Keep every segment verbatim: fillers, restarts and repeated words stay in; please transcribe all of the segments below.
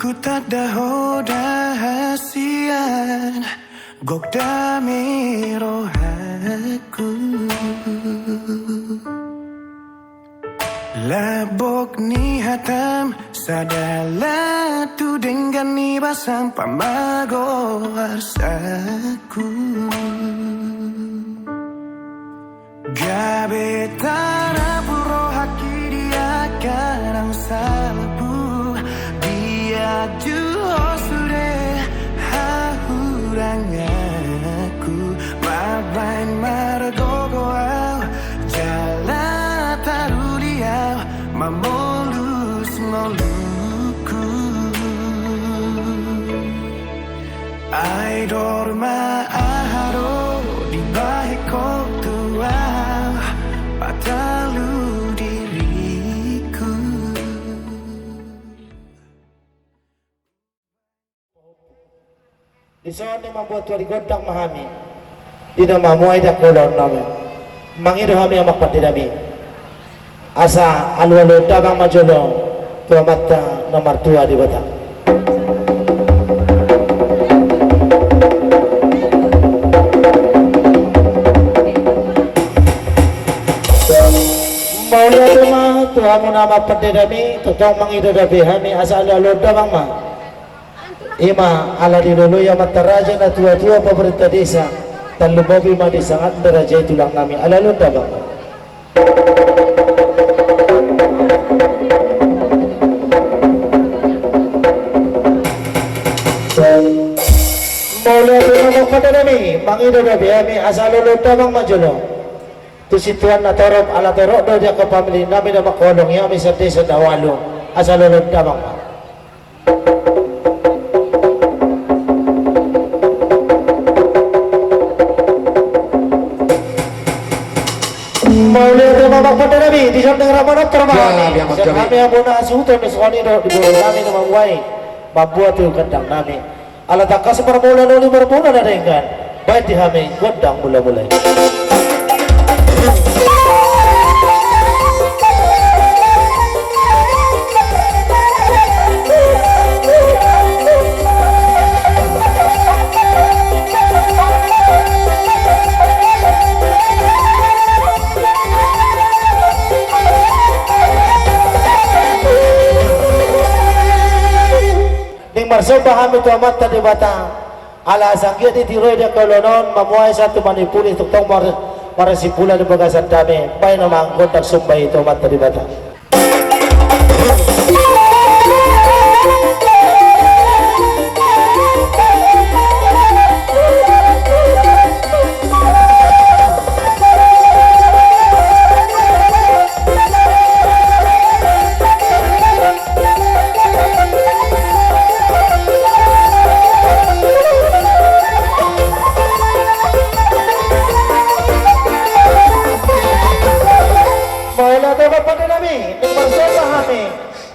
Hutanda ho da hasian, gok dame rohangku. Labok ni hatam sada laho tu denggan ni basam pamago arsaku. Gabe tarapul rohangki di angka na salpu, dia juo sude hahuranganku, mambahen margogo au jala taruli au mamolus ngolungku. Ai dor ma aha do dibahen ho tu au, patalu diriku. Dison na mambuat tua di gondang ma hami. Di na mamuai di angka ulaon nami. Mangido hami amang pande nami. Asa alualuhon damang ma jolo tu Amanta na martua Debata. Mauliate ma tu hamuna amang pande nami, tongtong mangido dope hami asa alualuhon damang ma. Ima ala dilului amanta raja na tuatua pamarenta desa, tarlumobi ma di sangap ni raja i tulang nami, alualuhon damang. Mauliate ma amang pande nami, mangido dope hami asa alualuhon damang ma jolo tu situan na torop, ala torop do di angka pamili nami na mangkaholongi hami sian desa na ualu, asa alualuhon damang ma. Mauliate ma amang pande nami, dison dang ra manortor ma hami. Sian hami hamuna hasuhuton ni songon i do di boru nami na mamuai mambuat tu gondang nami. Ala tangkas marmula noni marmula na denggan. Bahen di hami gondang mulamula i. Ning marsomba hami tu Amanta Debata. Ala asa anggiat ditiroi di angka ulaon on, mamuai sahat tu manimpuli, tongtong mar-, marsimpulon di bagasan dame, bahen ma amang gondang somba i tu Amanta Debata. Mauliate ma amang pande nami, ning marsomba hami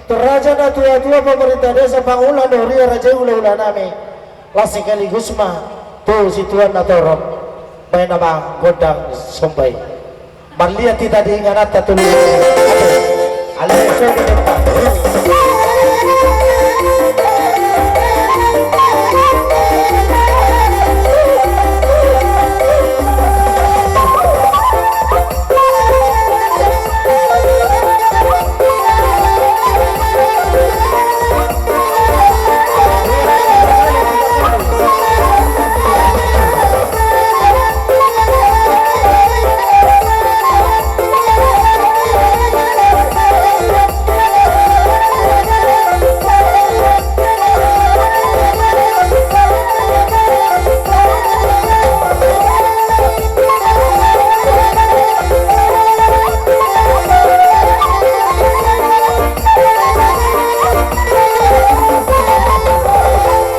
tu raja na tuatua pamarenta desa, pangula ni huria, raja i hulahula nami. Laos sekaligus ma tu situan na torop, bahen ma amang gondang somba i. Marliat hita di ingananta tu luhut. Alai so di depan.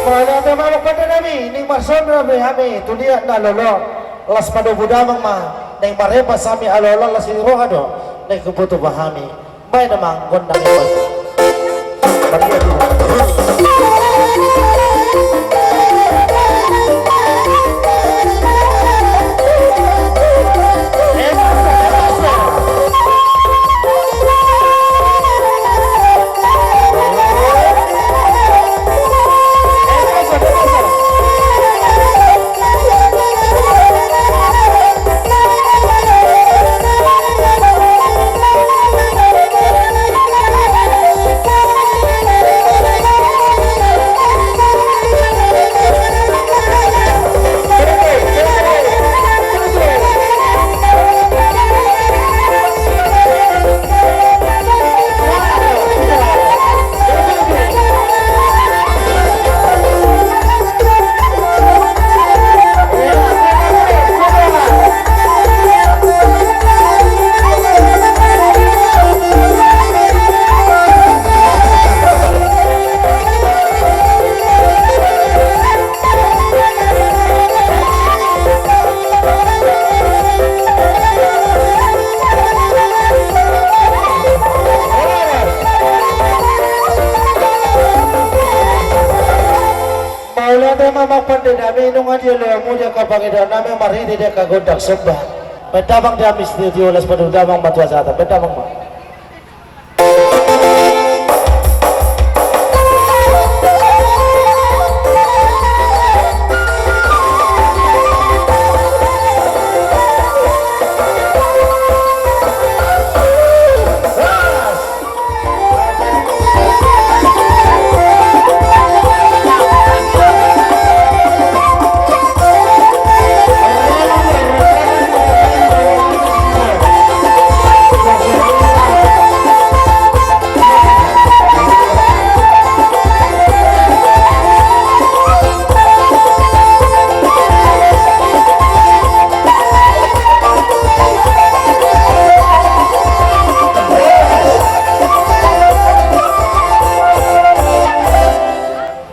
Mauliate ma amang pande nami, ning marsomba hami tu liat na lolo. Laos padomu damang ma, ning marepas hami aloalo, las ni roha do na huboto hami. Bahen ma amang gondang i. Tema ma pande nami, nunga dioloi hamu di angka pangidoan nami marhite di angka gondang somba. Baen damang di hami sitio las padu damang matua sata, baen damang ma.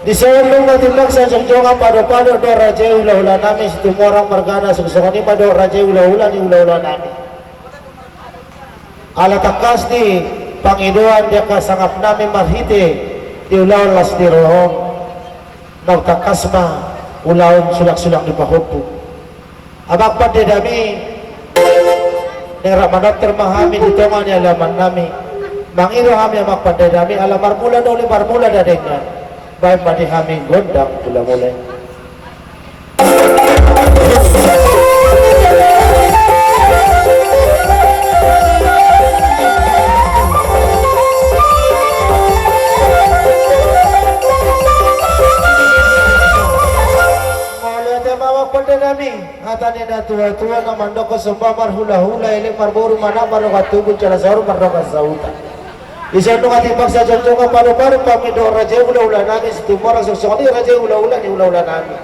Di son nunga timbaksa jongjong, padopadohon do raja i hulahula nami Situmorang margana, songon i ma dohot raja i hulahula ni hulahula nami. Ala tangkas ni pangidoan di angka sangap nami marhite di ulaon las ni roha on, naung tangkas ma ulaon sulangsulang ni pahompu. Amang pande nami, naeng rap manortor ma hami di tonga ni alaman nami. Mangido hami amang pande nami, ala marmula doli marmula na denggan. Baen ma di hami gondang mulamula i. Mauliate ma amang pande nami. Hata ni natuatua na mandok, somba marhulahula, elek marboru, manat mardongan tubu, jala saur mardongan sahuta. Di son nunga timbaksa jongjong, padopadohon pamindot raja i hulahula nami Situmorang, songon i raja i hulahula ni hulahula nami.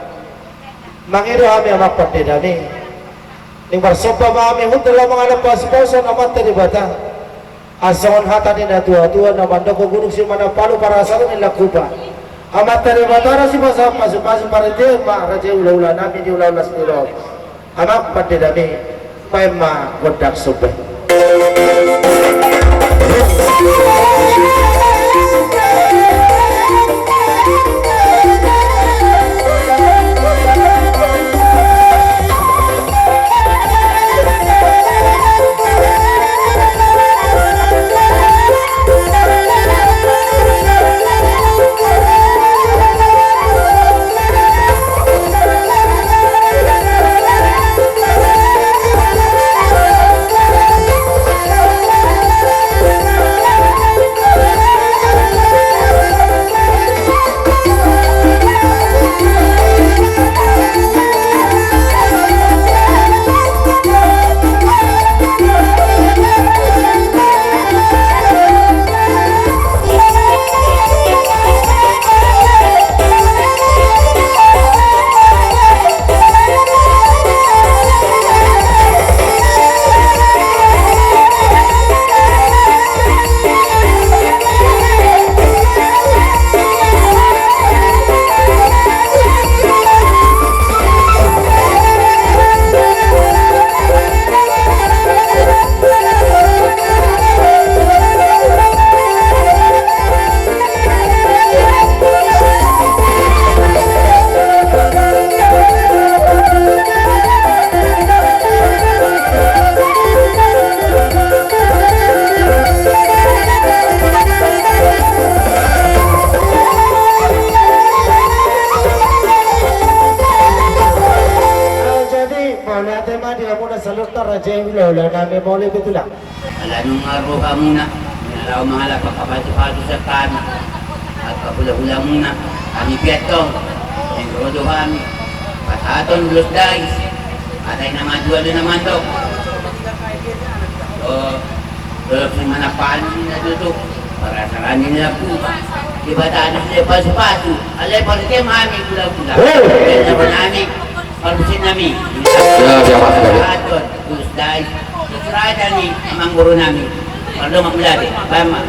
Mangido hami amang pande nami, naeng marsomba ma hami, hundul ma mangalap pasupasu Amanta Debata. Asa songon hata ni natuatua na mandok, gunung Simanappalu parasar ni Langkuban. Amanta Debata do sipasahat pasupasu, parhitean ma raja i hulahula nami di ulaon las ni roha on. Amang pande nami, baen ma gondang somba i. Jadi, mauliate ma di hamuna saluhutna raja i hulahula nami, mauliate tulang. Ala nunga ro hamuna, na laho mangalap angka pasupasu sian hami, angka hulahulamuna, hami pe antong, naeng ro do hami pasahathon ulos dais. Hata ni na madua do na mandok, o, dolok Simanappalu na tutu, parasar ni Langkuban. Debata do sude pasupasu, alai parhitean ma hami hulahula. Hei! Parhitean ma hami, parhitean nami. Ya, ya, Mas, ya. Pasahathon ulos dais. Raja ni amangboru nami. Pardongan mauliate, baen ma.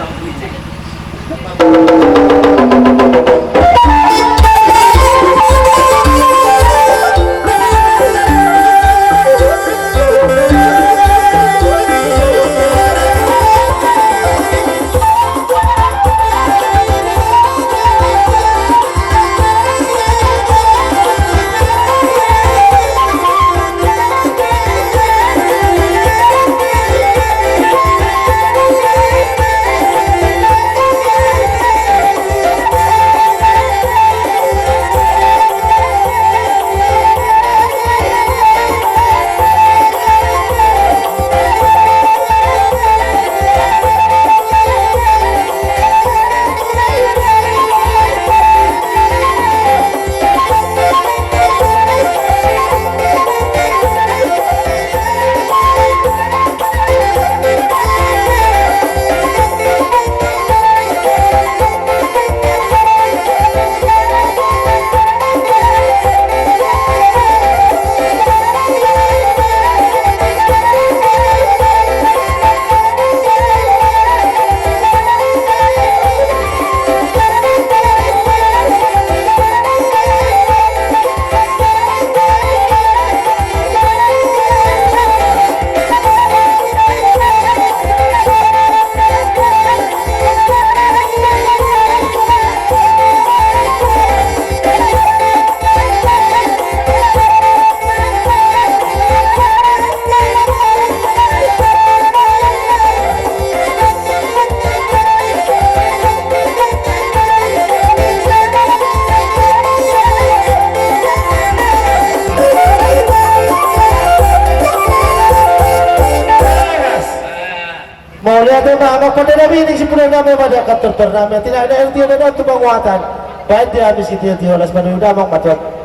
Tema amang pande nami, ning simpul nami ma di angka tortor nami, tina ina R T O na tu panguatan. Baen di hami sitio-tio las manu damang matuak.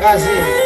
Kasih.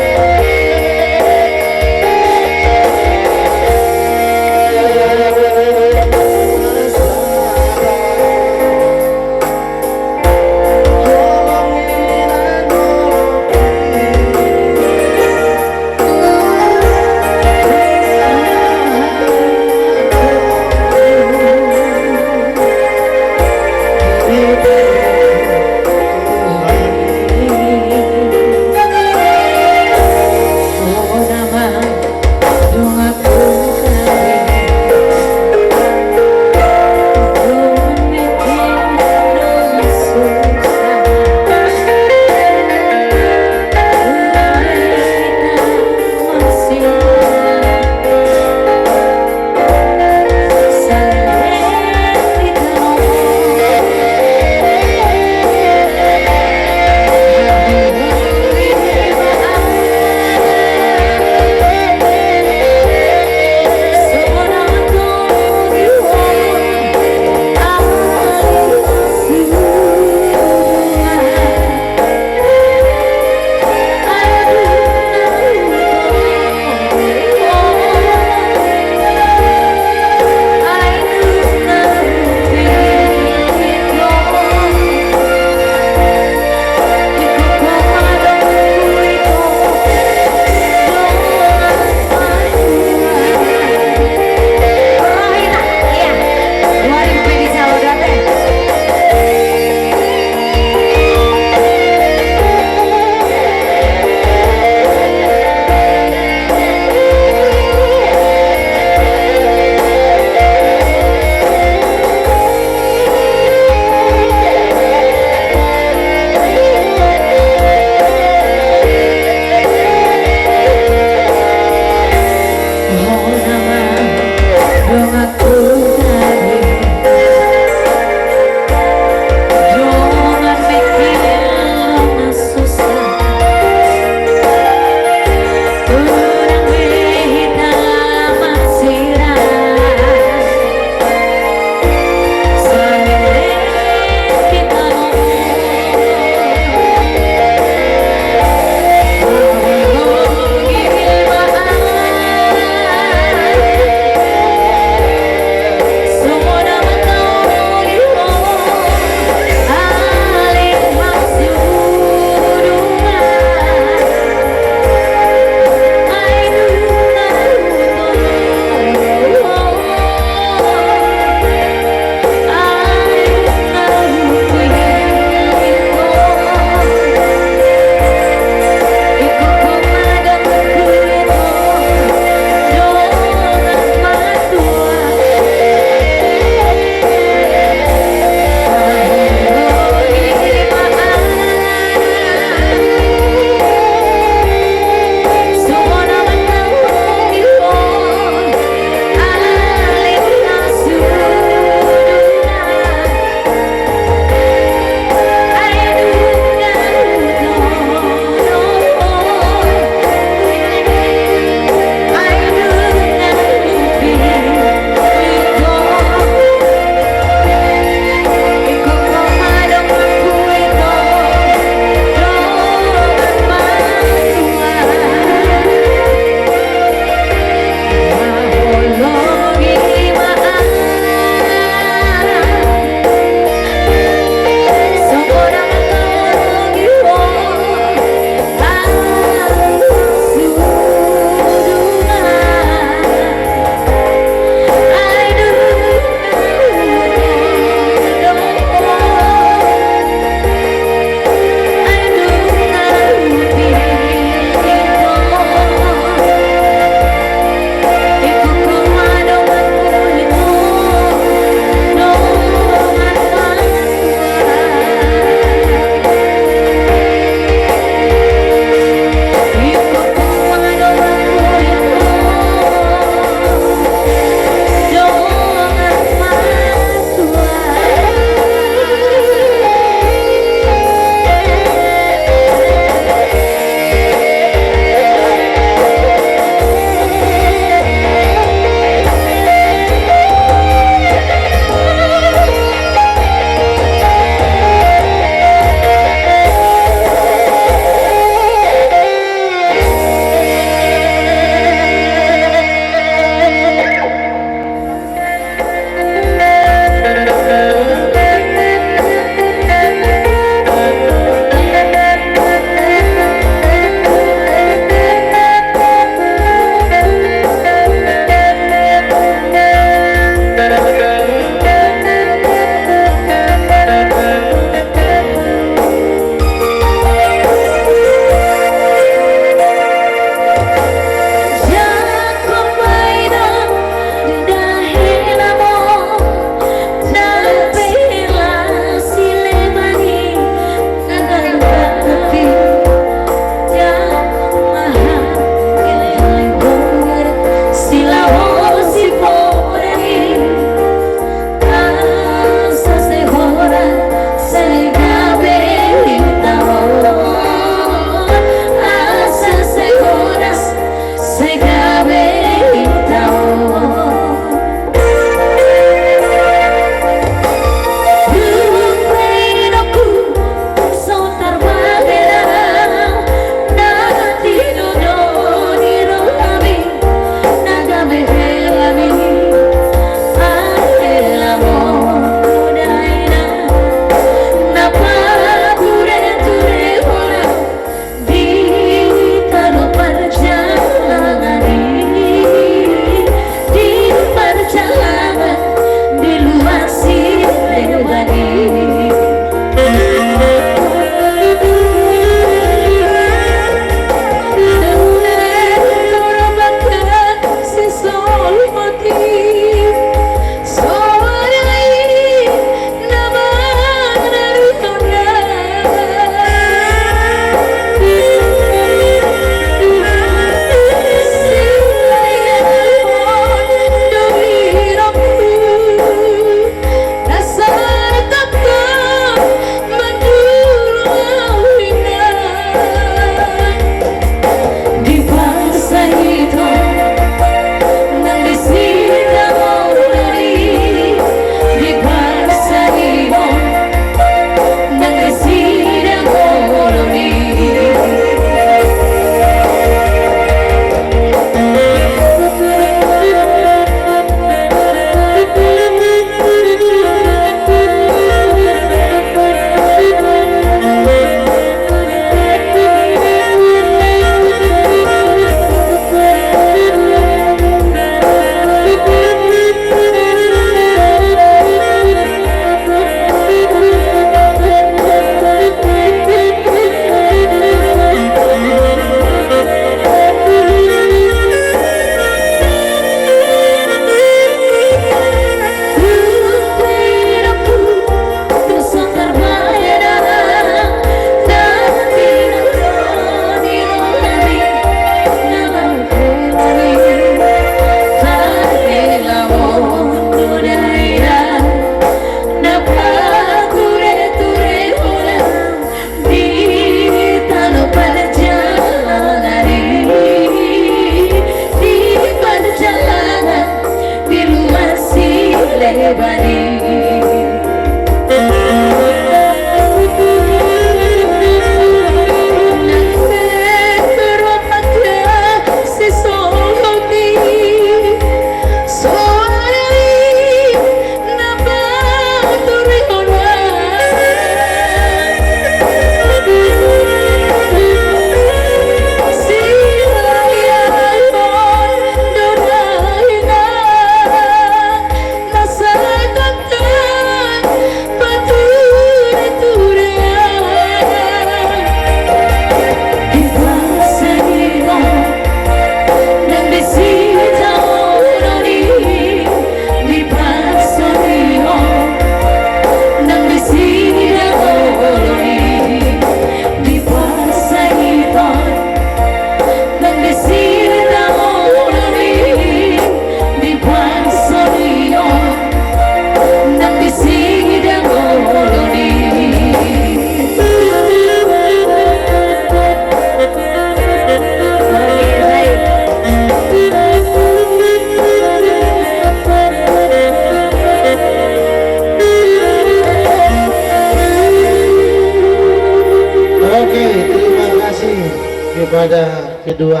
Kepada kedua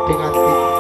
pengantin.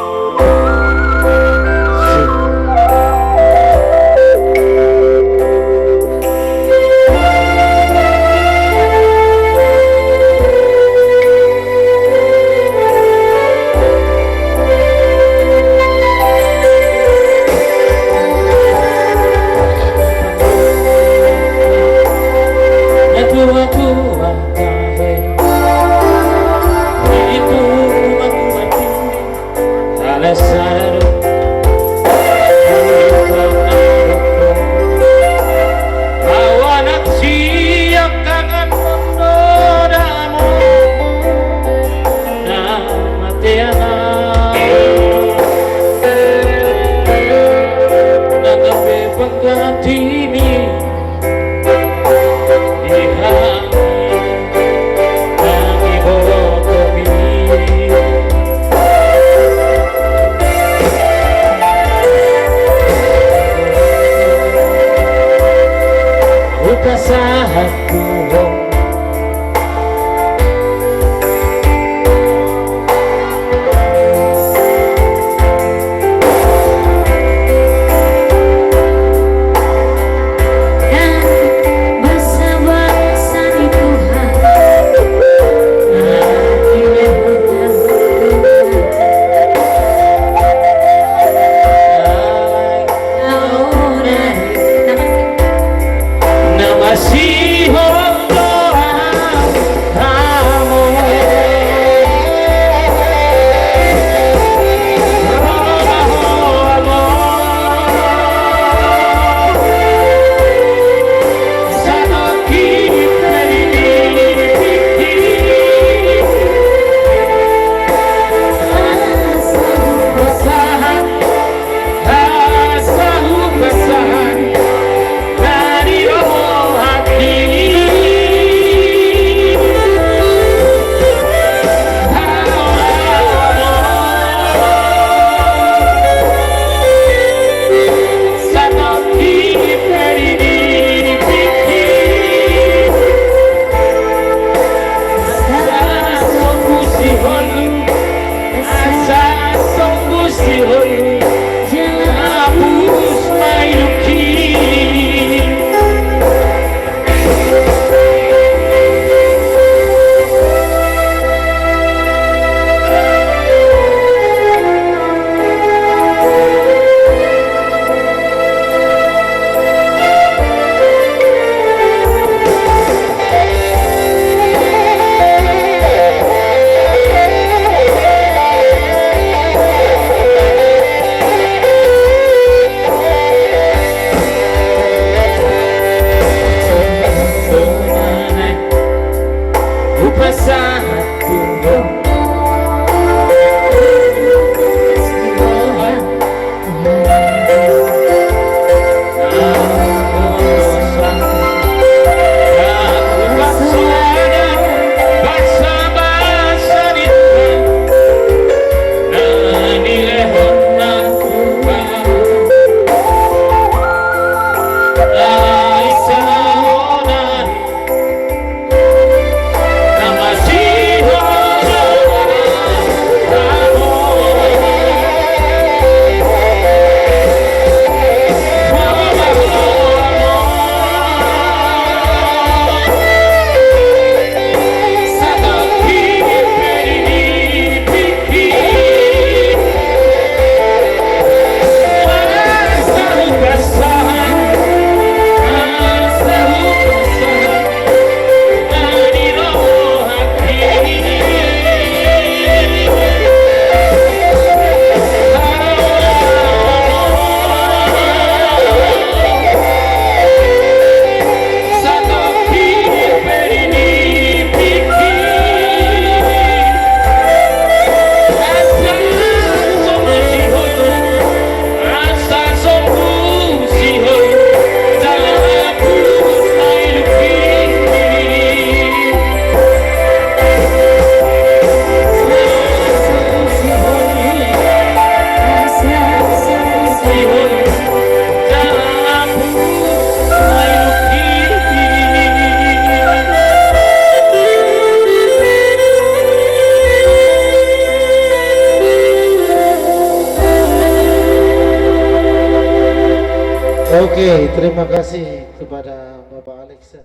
Oke, terima kasih kepada Bapak Alex.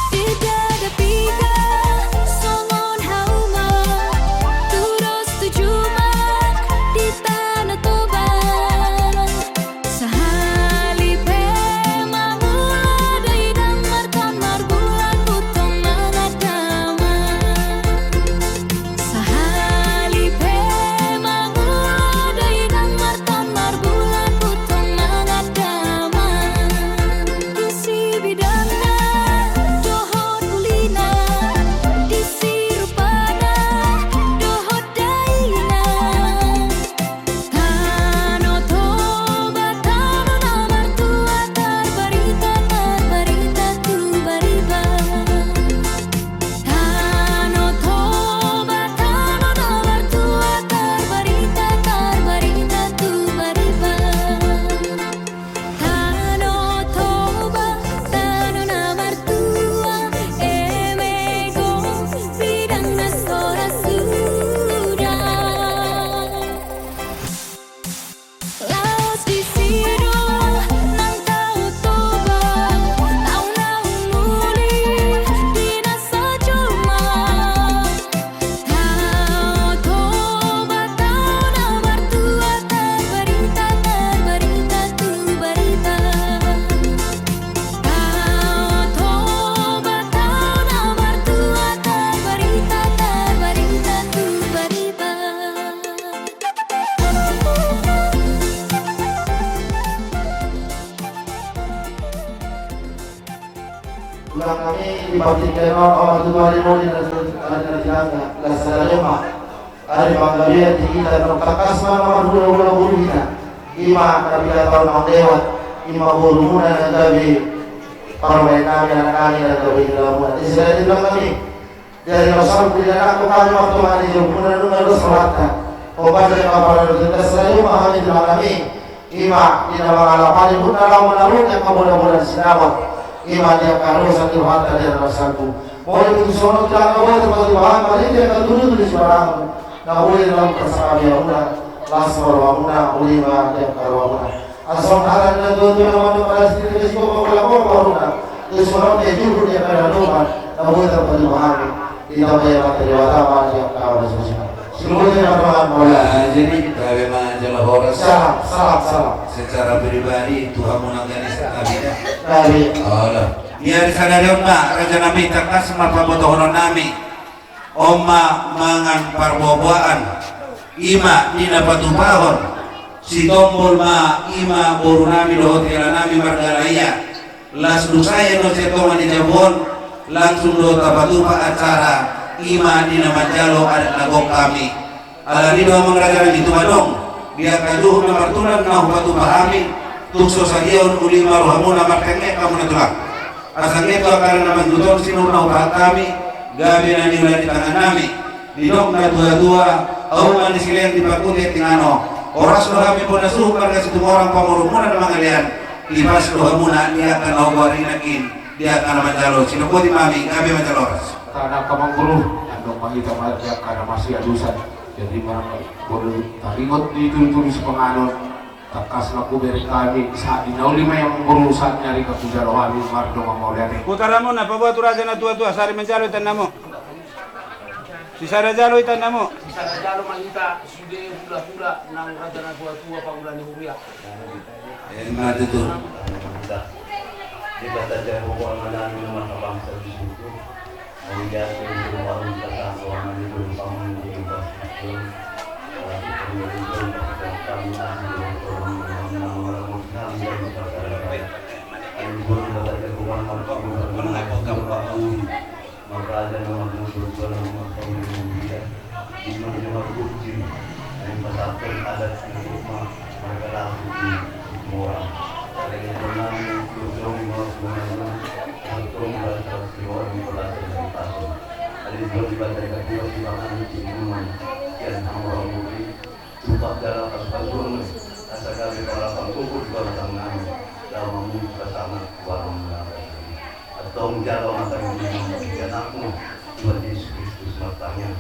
Di dada piga songon hauma, tudos tu juma di Tano Toba. Sahali pe mangula dainang martaon marbulan butong mangandaman. Sahali pe mangula dainang martaon marbulan butong mangandaman. Disi bidangna dohot ulina, disi rupana dohot dainang. Tano Toba, tano na martua, tarbarita, tarbarita tu bariba. Tano Toba, tano na martua, tarbarita, tarbarita tu bariba. Tano Toba, tano na martua, eme gok bidangna so ra suda. Laos disi do nang Tano Toba, tano na umuli di na sajoma. Tano Toba, tano na martua, tarbarita, tarbarita tu bariba. Tano Toba, tano na martua, tarbarita, tarbarita tu bariba. Ulang nami di partingkian on, Oma Tutua Rimoni, dan seterusnya, dan seterusnya. Las sada joma ari panggabean di hita, nunga tangkas ma na marhulahula boru hita. Ima na piga taon na lewat, ima borumuna na gabe parumaen nami, anak nami na gabe di dalamuna. Di sada di dalam nami. Jadi, na salpu di anakmu, hami martua ni jomuna, nunga dos rohanta. Obat dan kapala dos, das rayu ma hami di dalam nami. Ima, di na mangalapani huna laho manarung angka bola-bola ni sinamot. Ima, di angka rosa ni rohanta di na salpu. Molo tung songon on, di angka bola, tempat di bahan, mari di angka tudu-tudu suaramu. Na uli dalam persakabianmuna, las rohamuna, uli ma di angka rohamuna. Asa on hata ni natuatua na mandok, padas ni dengke sikopo, pola-pola horuna. Tuson on dia juhur dia kada lupa. Na boi tarpatupa hami. Ditambai Amanta Debata ma di angka na sosona. Sumurut ni marroha mauliate. Jadi gabe ma jala horas. Salam, salam, salam. Secara pribadi tu hamuna ganis abida. Gabe. Alah. Ia di sadari on ma raja nami, tangkas ma pabotohonon nami. On ma mangan parboaboaan, ima di na patupahon, sitombol ma ima boru nami dohot hela nami marga Laia, las dung sae do sian tonga ni jabu on, langsung do tapatupa acara, ima di na manjalo adat na gok hami. Alani do amang raja nami, tung adong di angka juhut na martulan na hupatupa hami, tung so sadia on, uli ma rohamuna, martenget hamuna tulang. Asa nget tu angka na mangihut on sinur na hupasahat hami, gabe na niula ni tangan nami. Didok natuatua, auma ni silehon dipakute tingan on. Horas do hami bona suhut marga Situmorang, pamoruonmuna na mangalean. Tipas do hamuna di angka na hugoari nangkin, di angka na manjalo. Sidok boti ma hami, gabe ma jala horas. Tanang amang boru, andong ma hita ma di angka na masialusan. Jadi ma boru taringot di tudu-tudu sipanganon. Tangkas ma hubereng hami, sahat di na uli ma i amang boru, sahat ni ari na hujalo hami, mardongan mauliate. Putar hamuna, paboa tu raja natuatua, sari manjalo itanna hamu. Sisada jalo itanna hamu. Sisada jalo ma hita, sude hulahula nang raja natuatua, pangula ni huria. Ima tutu. Di bata jago kuangan nami na marhabangsa di situ. Tumpah jala pasupasu, asa gabe pala pangkukur di tongtong nami, laho mamungka sama warung nami. Antong jala mata nami di anakmu, Tuhan Yesus Kristus martangiang.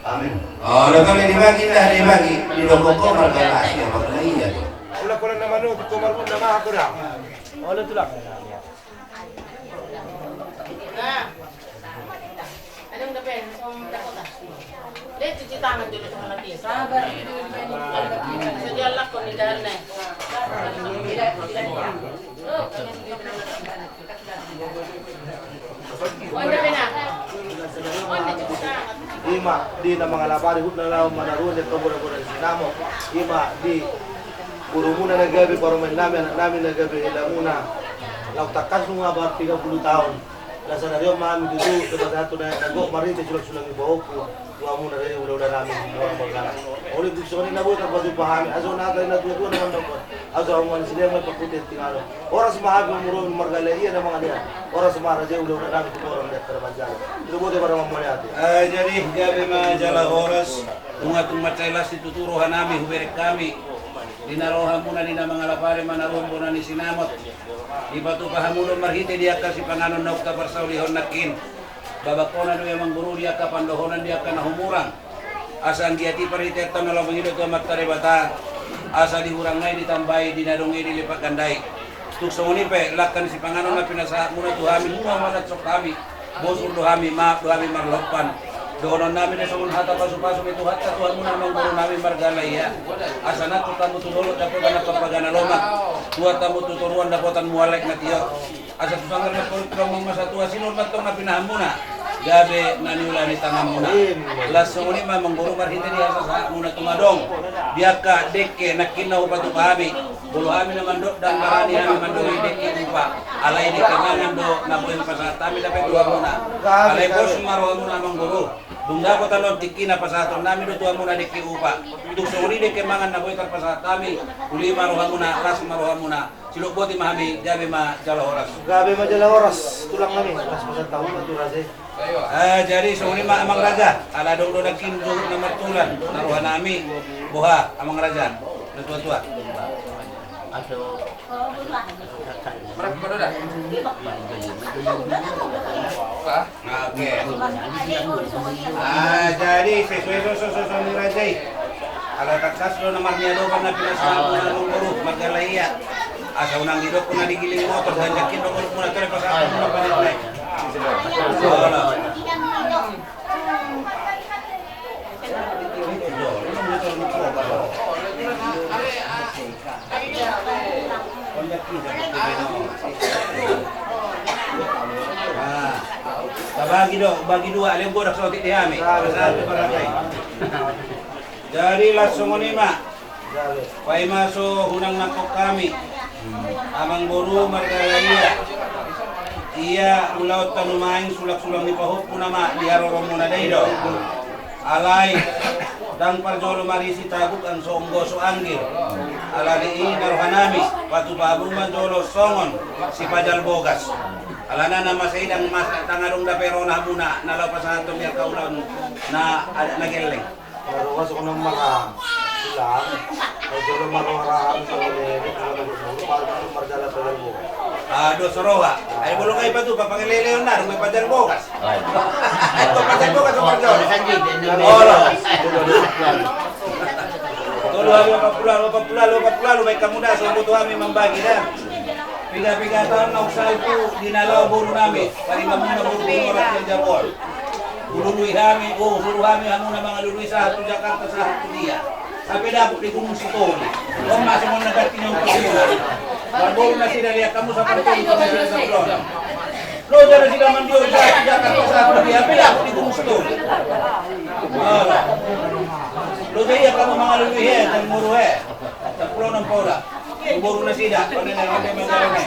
Amin. Oh, lo kami dibagi dah, dibagi. Di dokok kau marga nasi, apa kena iya tu? Ulah kau nama nu, kau marga nama aku dah. Oh, lo tulang. Nah. Ada udah pengen, langsung dapat ah. Dia cuci tangan dulu sama dia. Sabar. Sedia lakon di dalam nih. Oh, udah pengen. Oh, udah cuci tangan. Ima di na mangalapari hut na laho manaruhon di tobo-tobo na sinamot. Ima di gurumuna na gabe parumaen nami, anak nami na gabe helamuna. Laho tangkas nunga baru tiga puluh tahun. Laho sadari on ma hami tutu, kepada tu na gok marhite sulang-sulang ni pahompu. Tu hamuna raja ula-ula nami, orang bagala. Oleh tu songon i na boi tarpatupa hami, asa na ata na tua-tua na mandok. Asa hamu na sidea ma pakuti tingalo. Horas ma hami umur marga lae ia na mangalea. Horas ma raja ula-ula nami tu orang dia kerbanjala. Itu bote barang mamole hati. Ah, jadi gabe ma jala horas. Nunga tung mansai las situtu roha nami hubereng hami. Di na rohamuna di na mangalapari manaruhon bona ni sinamot. Dipatupa hamu do marhite di angka sipanganon naung taparsaulihon nangkin. Babakona do ia mangguru di angka pandohonan di angka na humurang. Asa anggiat i parhiteanta na laho mangido tu Amanta Debata. Asa dihurang nai ditambai di na dong i dilipat gandai. Tung songon i pe, langka ni sipanganon na pinasahatmuna tu hami, nunga mangansok hami. Bosur do hami, maaf do hami marlompan. Dohonon nami do songon hata pasu-pasu ni Tuhanta tu hamuna mangguru nami marga lae ia. Asa nangkok hamu tu dolok dapotan angka pagana lomak. Tuat hamu tu toruan dapotan mual aek na tio. Asa tu sanggar na porik rombang masa tua sinur mantong na pinahanmuna. Gabe na niula ni tanganmuna. Las songon i ma mangguru marhite di hasasahatmuna tung adong. Di angka dengke nangkin na hupatupa hami. Molo hami na mandok ndang barani hami mandok i dengke upa. Alai dengke mangan do na boi hupasahat hami dope tu hamuna. Alai bosur ma rohamuna mangguru. Dung dapot annon tingkina pasahaton nami do tu hamuna dengke upa. Tung songon i dengke mangan na boi tarpasahat hami. Uli ma rohamuna, las ma rohamuna. Silop boti ma hami, gabe ma jala horas. Gabe ma jala horas, tulang nami. Las pasahat hamuna tu raja i. Ah, jadi songon i ma amang raja, ala adong do nangkin dohot na martulan, na roha nami, boha amang raja, na tua-tua. Oke. Ah, jadi sesuai so, so, so, so ni raja i. Ala tangkas do na marniadopan na pinasahatmuna mangguru marga lae ia. Asa unang didokkon na digiling motor, ganjakin do ngolupmuna tole pasahaton na panik naik. Tabagi do, bagi dua, alai godang saotik di hami. Jadi las songon i ma. Paima so hunang nangkok hami, amang boru marga lae ia. Ia ulaonta nuaeng sulang-sulang ni pahompu nama di haroromuna da i do. Alai ndang parjolo marisi tabuk anggo so anggir. Alani i na roha nami patupa hamu ma jolo songon sipajal bogas. Alana na masa i ndang masa, ndang adong dope roha hamuna na laho pasahathon di angka ulaon na adat na gelleng. Baru masuk nama marahang. Silang. Kalau jolo marahang, kalau lele, kalau duduk, baru masuk marjalan pajal bogas. Ah, dos roha. Ai bolong ai patupa pakai lele on, dung pajal bogas. Ai pajal bogas, pajal bogas. Olo. Tolu hali opat pulu, opat pulu, opat pulu, baen hamu da, so boto hami mambagi da. Piga-piga taon naung salpu di na laho boru nami, palimamuna boru boru orat sian jabu on. Hulului hami, oh, suru hami hamuna mangalului sahat tu Jakarta, sahat tu dia. Sampe dapot di Gunung Sitoli. On ma songon na ganti ni ongkos muna. Marboru nasida, liat hamu sapartolu tu nasida saulon. Loja nasida mandiori sahat tu Jakarta, sahat tu dia, sampe dapot di Gunung Sitoli. Ah. Loja ia hamu mangalului he, dan muru he. Sampulu onom pola. Boru nasida, panen na ronde manjalo ne.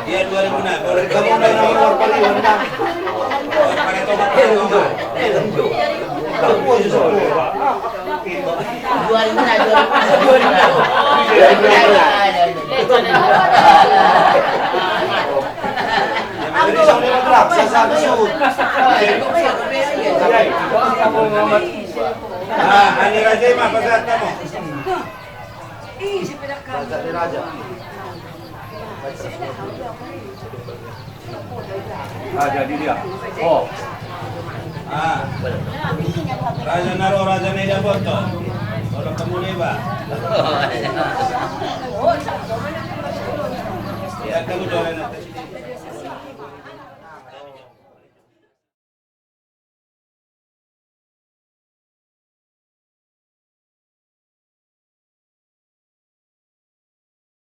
Dia dua ribu na. Dari kamu na nomor paling rendah. Ah, ani raja ma, pasahat hamu. Raja di dia. Oh. Ah. Raja na ro, raja na i dapot ho. Olo, kamu leba. Ya, kamu doain.